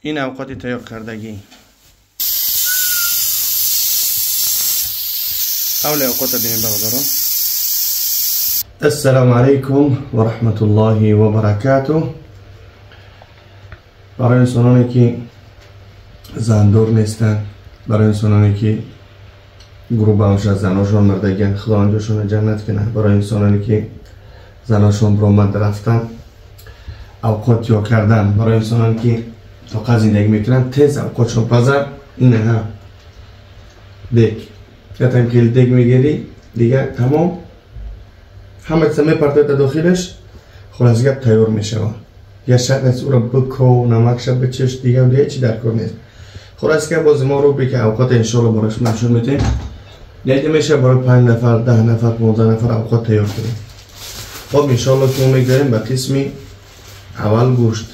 Ин авқоти тайёр кардагӣ. Аввали авқота бинем бародарон. Ассалому алайкум ва раҳматуллоҳи ва баракатуҳ. Барои инсононе ки зандор нестанд, барои инсононе ки гурӯҳ заношон мурдагианд, Худованд ҷошонро ҷаннат кунад. Барои инсононе ки заношон баромад рафтанд, авқот ё кардан, барои инсононе ки тоқа зиндагӣ мекунанд, тез авқотшон пазад. Ина дег ятам хеле дег мегирӣ, дигар тамом, ҳама чиза мепартояд дар дохилаш, хулоса гап тайёр мешавад. Дигар шарт нест ӯро биков, намакша бичиш, дигар ҳеҷ чи дар кор нест. Хулоса гап боз мо рубрика авқота иншоалло барои шумо нишон медиҳем. Яке мешавад барои 5 нафар, 10 нафар, 15 нафар авқот тайёр кунем. Хоб иншоалло ки мо мегузарем ба қисми аввал гӯшт.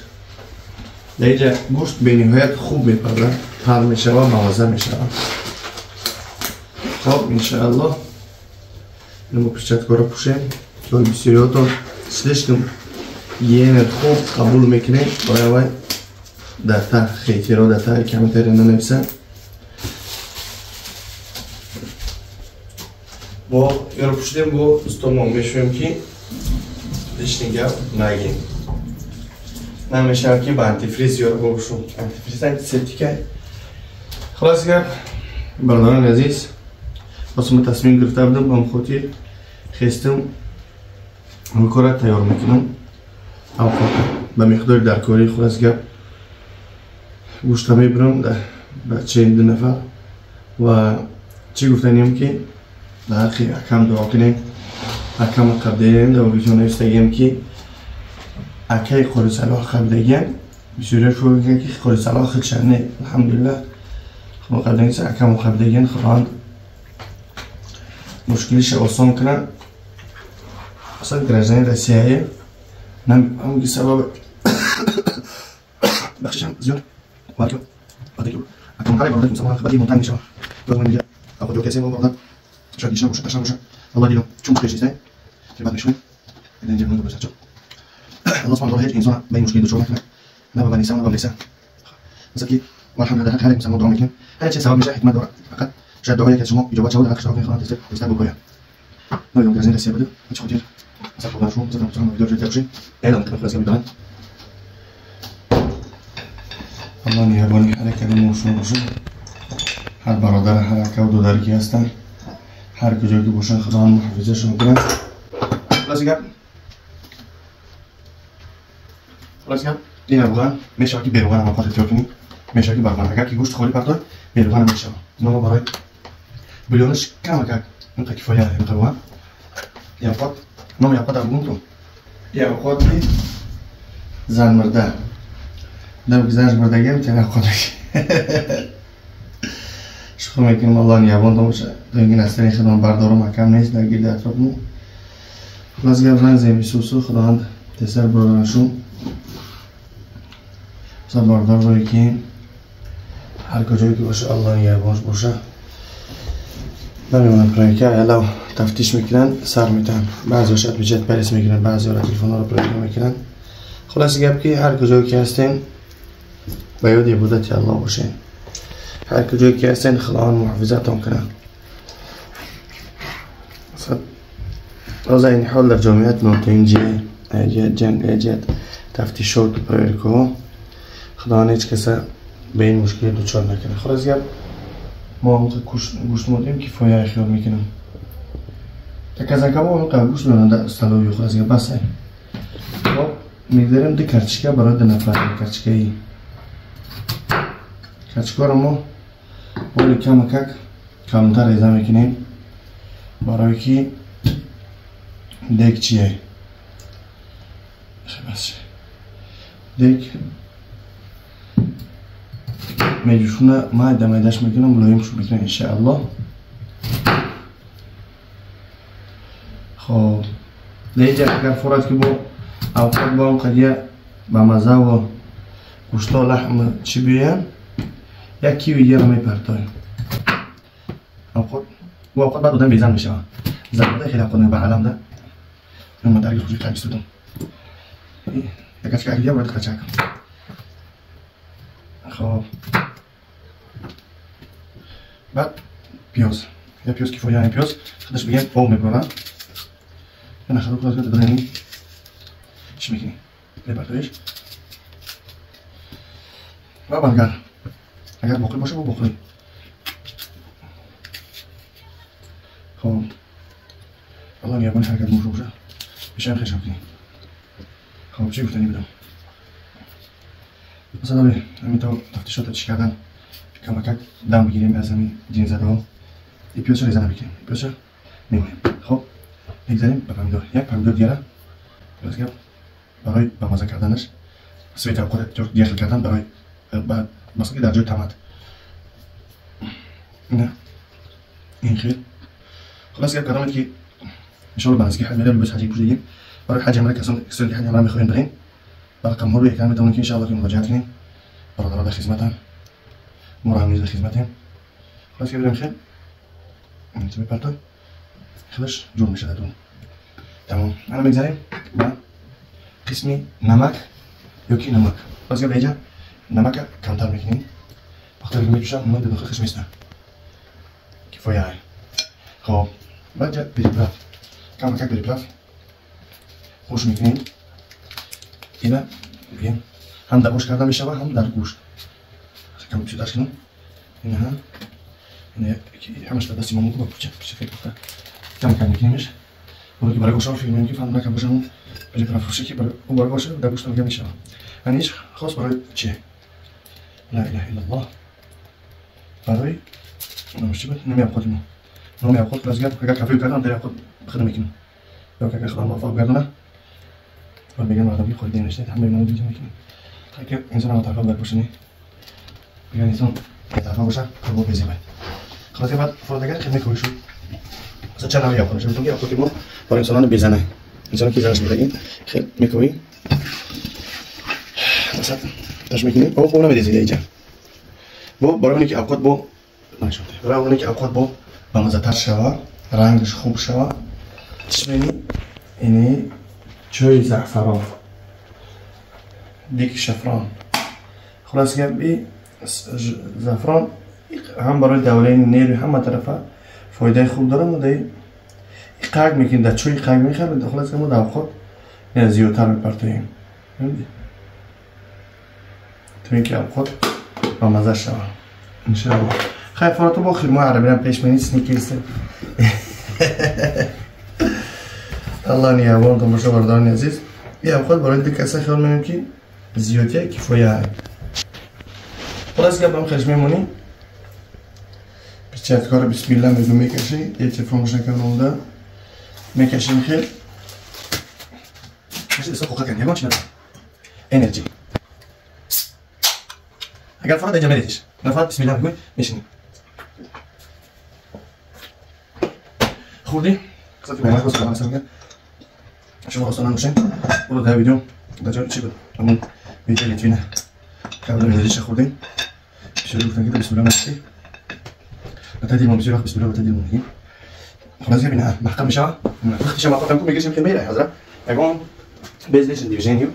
Дар инҷа гӯшт бениҳоят хуб мепазад, тар мешавад, маваза мешавад. Хоб иншоалло мо перчаткаро пӯшем, ки бисёриҳотон слишком гигиена хуб қабул мекунем, барои вай дар та хейтиро дар та комментария нанависанд. Мо ёро пӯшидем, бо дӯстонмо мешавем ки лишний гап нагем. Намешавад ки ба антифриз ёро бошум. Антифриз антисептика. Хулоса гап бародарони азиз, боз мо тасмим гирифта будем, ба хотир хестам ҳамин кора тайёр мекунам. Авқот ба миқдори даркории хулоса гап гӯшта мебирам ба 42 нафар. Ва чӣ гуфтанем ки дар ҳаққи акам дуо кунем. Акама қабдаем, дар видео навиштагием ки акаи Қори Салоҳ қабдагиям. Бисёриҳо фикр мекунанд ки Қори Салоҳ худша не. Алҳамдулиллаҳ, худо қабдагист, акамо қабдагиан. Худованд мушкилиша осон кунад. Асlan гражданин Россияе намефаҳмам ки сабаб бахшишам зиёд. Акам ҳар бародар мусалмон хабари мунтанг мешавад. Боз мо инҷа авқот ё касе мо бародар шояд гишна бошад, ташна бошад. Аллоҳ дидам чун хеш нест, хидмат мешавем. Инҷа ман бошад. Аллоҳ субҳонаҳу ва таъоло ҳеҷ инсона ба ин мушкил дучор накунад. На ба баниса, на ба миса. Масалан ки алҳамдулиллаҳ дар ҳаққи ҳар мусалмон дуо мекунем. Ҳар чиз сабаб мешавад, ҳикмат дорад. Фақат шояд дуое ки аз шумо иҷобат шавад, дар ҳаққи шумо мехоҳанд тезтар бигӯянд. Намедонам гражданин Россия буду, чӣ хотир масалан худо шумо масалан мусалмон видео ҷой бошед. Эълон мекунам, хулоса медонам. Аллоҳ нигаҳбони ҳар яке мо шумо бошад. Ҳар бародар, ҳар ака ва додаре ки ҳастанд, ҳар куҷо ки бошанд, Худованд муҳофизашон кунад. Хулоса гап, хулоса гап, ин равған мешавад ки беруған ҳам авқот ихтиёр кунӣ, мешавад ки барған. Агар ки гӯшт холӣ партой, беруған ҳам мешавад. Ино мо барои бульонаш камакак инқа кифоя, инқа равған. Авқот, номи авқот дар бугун ту. Авқоти занмурда. Дам ки занаш мурдагиам, чанд авқот шукр мекунем, Аллоҳ нигаҳбон бошад. То ин ки насри хидмат бардорам, акам нест дар гирди атрофмо. Хулоса гап зан зем бисусу, Худованд тезтар бародарашон. Масалан бародарое ки ҳар куҷое ки бошад, Аллоҳ нигаҳбонш бошад. Намемонам проверка, алав тафтиш мекунанд, сар метаҳанд. Баъзеҳо шояд бюджет парис мекунанд, баъзеҳо телефонҳоро проверка мекунанд. Хулоса гап ки ҳар куҷое ки ҳастем, ба ёди ибодати Аллоҳ бошем. Ҳар куҷое ки ҳастен, Худованд муҳофизатон кунад. Ҳозир ин ҳол дар ҷомиат нотинҷӣ, ҷанг, ҷиҳат, тафтишот, проверкаҳо. Худованд ҳеҷ каса ба ин мушкилӣ дучор накунад. Хулоса гап мо ҳамқа гӯшт модем, кифоя хиёл мекунам. Таказакамо ҳамқа гӯшт меонад столовӣ. Хулоса гап бас. Хоб мегузарем ду карточка барои 2 нафар. Карточкаи карточкаро мо боли камакак калонтар реза мекунем, барое ки дег чие? Дег меҷӯшона майда майдаш мекунам, мулоим шуд мекунам иншааллоҳ. Хоб дар инҷа агар форад ки бо авқот бо он қадия ба мазаву гӯшто лаҳм чӣ биёянд, як киви дигаро мепартоем. Авқот бо авқот баъд одам безан мешавад. Занбада хеле авқот ба аламда. Ман дарги хуши қайб истодам. Якачка агия бояд қачак. خب بعد پیاز یا پیاز کفایه این پیاز خودش بگم آب میبرم من خدا خدا بدنی چی میکنی بپرتویش و برگر اگر باقی باشه با باقی. خب الله نیابان حرکت موشو باشه بیشتر خشم کنی. خب چی گفتنی بدم مثلا همین تا تفتیشات چی کردن کمکک دم بگیریم از همین جین زده ها. این پیاز رو ریزه نمیکنیم، پیاز رو میمونیم. خب میگذاریم به پمیدور، یک پمیدور دیگه پیاز گرفت برای بمزه کردنش سویت اوقات دیگه کردن برای مثلا در جای تمات نه این خیلی خلاص گرفت کردم که ان شاء الله بنزکی حج میرم بس حجی پوشیدیم برای حج عمره کسان که حج عمره میخوایم بریم برای رقم ها رو یکم میتونیم که ان شاء الله که مراجعه کنیم برادرها در خدمتن ما رو هم در خدمتیم. خلاص که بریم خیلی اینجا میپرتوی خودش جور میشه دادون تمام. الان میگذاریم با قسمی نمک یا کی نمک. باز که اینجا نمک کمتر میکنیم وقتی که میجوشم من داخل خش میستم کفایه. خب بعد بریپراف کم کم بریپراف خوش میکنیم. اینا بگیم هم در گوش کرده میشه و هم در گوشت کم پیش کنم. اینا هم همش به دستی مامون با پوچه پوچه فکر کنم کم کم میکنیمش. اون که برای گوشت فکر میکنم که فهم نکم باشم بریپراف خوشه که برای اون برای باشه در گوشت هم میشه. یعنی هیچ خاص برای چیه؟ لا اله الا الله برای نمیشه چی بود نمی اوقات ما نمی اوقات خلاص گرد اگر کافی کردم در اوقات خدمت میکنم یا که خدا موفق گردونه و میگن مردم که خورده نشده همه اینا رو دیگه میکنیم. تا که انسان هم طرفا باید باشه نه میگن انسان طرفا باشه خب بزنه باید خلاص بعد فراد اگر خدمت کوی شد مثلا چند نوع اوقات میشه که اوقات ما برای انسانان بزنه انسان که زنش میده این خیلی میکوی مثلا تاش میکنیم او خوب نمیریزید اینجا با برای اینکه اوقات با نشده برای اینکه اوقات با بامزه‌تر شوه رنگش خوب شوه چی اینی چای زعفران دیک شفران. خلاص گپ زعفران هم برای دوله نیروی همه طرفه فایده خوب داره. ما دی قرق میکنیم در چای قرق میخوریم. خلاص ما در اوقات زیادتر میپرتویم تو اینکه اوقات بامزه شوه انشاءالله. خیلی فراتو با خیلی ما عربی هم پیش منی سنیکیسته الله نیابان تماشا برداران عزیز. یه اوقات برای دو کسا خیال می‌کنیم که زیادیه کفایه. خلاص گپ هم خش میمونی پیچتکار بسم الله میگم میکشی یه تلفن نکنم اونده میکشیم خیلی میشه اصلا خوخه کن یگان چی نداره انرژی اگر فراد اینجا میریزیش نفر بسم الله میگوی میشینی خوردی قصد که خواست کنم مثلا شما خواستان نباشین برو در ویدیو در جای چی بود همون ویدیو لیتوینه قبل انرژیش خوردیم بسیار گفتن که بسم الله نشتی و تدیر ما بسیار وقت بسم الله و تدیر ما میگیم. خلاص ببین محکم میشه وقتی شما خودم کو میگیشیم که میره حضرت یگان безличное движение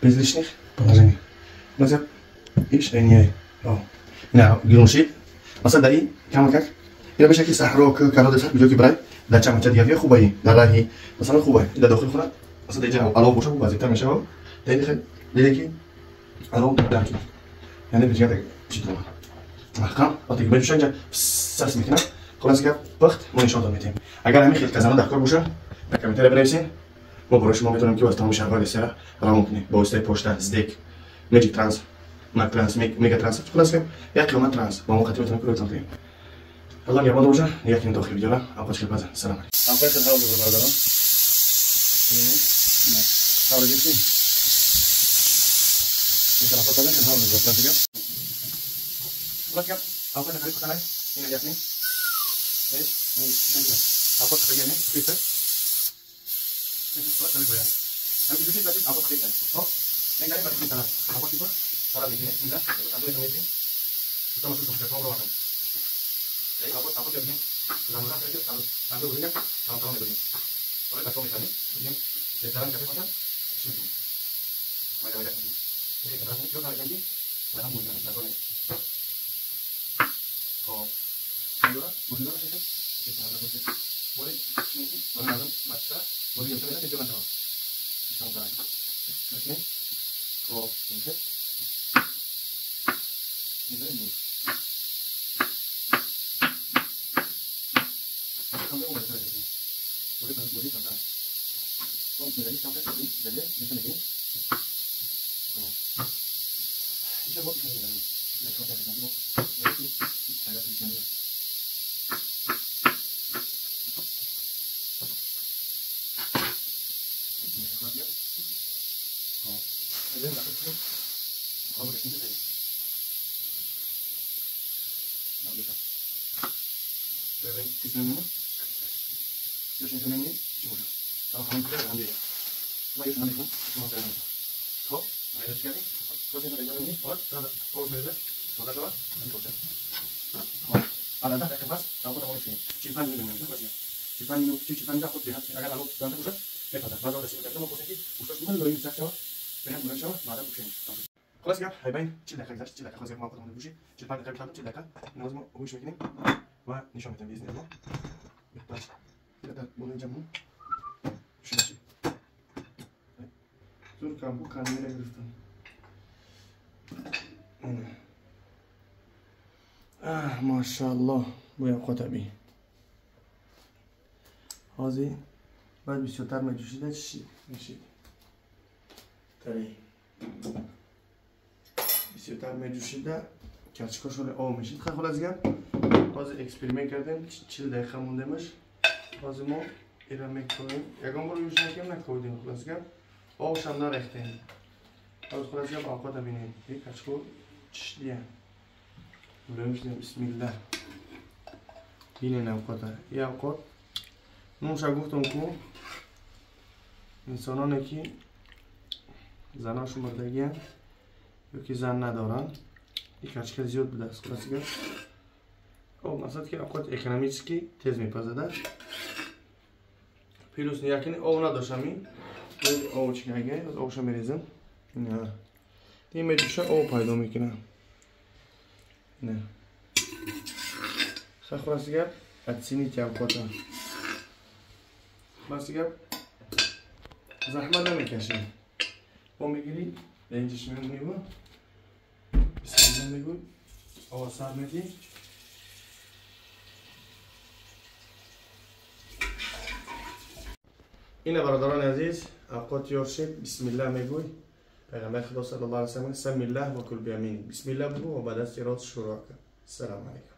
безличных положений. مثلا ایش اینیه نه گرونشید مثلا در این کم کم اینا میشه که صحرا که کلا در ویدیو که برای در چند چند دیگه خوبه در راهی مثلا خوبه در داخل خونه مثلا اینجا علاوه باشه خوب وضعیت میشه در این خیلی دیگه که علاوه در یعنی بجای چی تو محکم وقتی که میشه اینجا سس میکنه. خلاص که وقت ما نشون میدیم. اگر همین خیلی کزانا در کار باشه در کامنت بنویسین ما برای شما میتونیم که از تمام شهرهای روسیه روان کنیم با واسطه پشت زدک میجیک ترانس مک ترانس میگا ترانس. خلاص که یک قیمت ترانس با ما خاطر میتونیم که روتون کنیم. الله نگهبان باشه. نگاه کنید داخل ویدیو را. اوقات خیر بازم. سلام علیکم. اوقات خیر برادران. نه حالا گرفتیم این طرف ها تازه حال بزرگ دیگه. خلاص که اوقات خیر کنه این یعنی ايش اوقات خیر یعنی كيف هم که دوست داریم اوقات خیر خب نگاریم برای سلام اوقات کیف سلام میکنه اینجا تندور میکنه تو مثلا تو رو وارد ای اوقات اوقات یعنی زمان خیر تندور بودیم سلام سلام میکنیم ولی بچه‌ها می‌فهمیم میگیم رستوران کافه باشه چی می‌کنیم ولی ولی این که خلاص گپ هیبین 40 دقیقه گذشت 40 دقیقه خلاص ما خودمون بوشی 45 دقیقه کردم 40 دقیقه ناز ما گوش میکنیم و نشان میدم باذن الله. در بالای جمع شد زور کامبو کانمیره گرفتم. ماشاءالله بوی قطبی حاضی بعد بیشتر مجوشیده چی میشید تری بیشتر مجوشیده کچکاش رو آب میشید. خیلی خلاص گپ باز اکسپریمنت کردیم 40 دقیقه موندیمش. باز ما ایرا میکنیم یگان بار یوش نکردیم نکردیم. خلاص گپ آبش هم نریختیم. باز خلاص گپ آقا ببینیم یک کچکو چشلیه برویم. بسم الله بینین اوقات یه اوقات نوشا گفتم که انسانانی که زناشون مردگی یا که زن ندارن یک کچکه زیاد بوده است. خلاص گپ او مثلا که اوقات اکونومیکی تیز میپزده پیروز یکنی آب نداشتم این آب چی اگه از آبش میریزم نه این میجوشه آب پیدا میکنه نه. خلاص گپ оцените اوقات. خلاص گپ زحمت نمیکشیم با میگیری به اینجاش میمونی با بسم الله میگوی آب سر میدی اینه برادران عزیز اوقات یار شد. بسم الله میگوی پیغمبر خدا صلی الله علیه و سلم سم الله و کل بیمین. بسم الله بگو و بعد از راست شروع کن. السلام علیکم.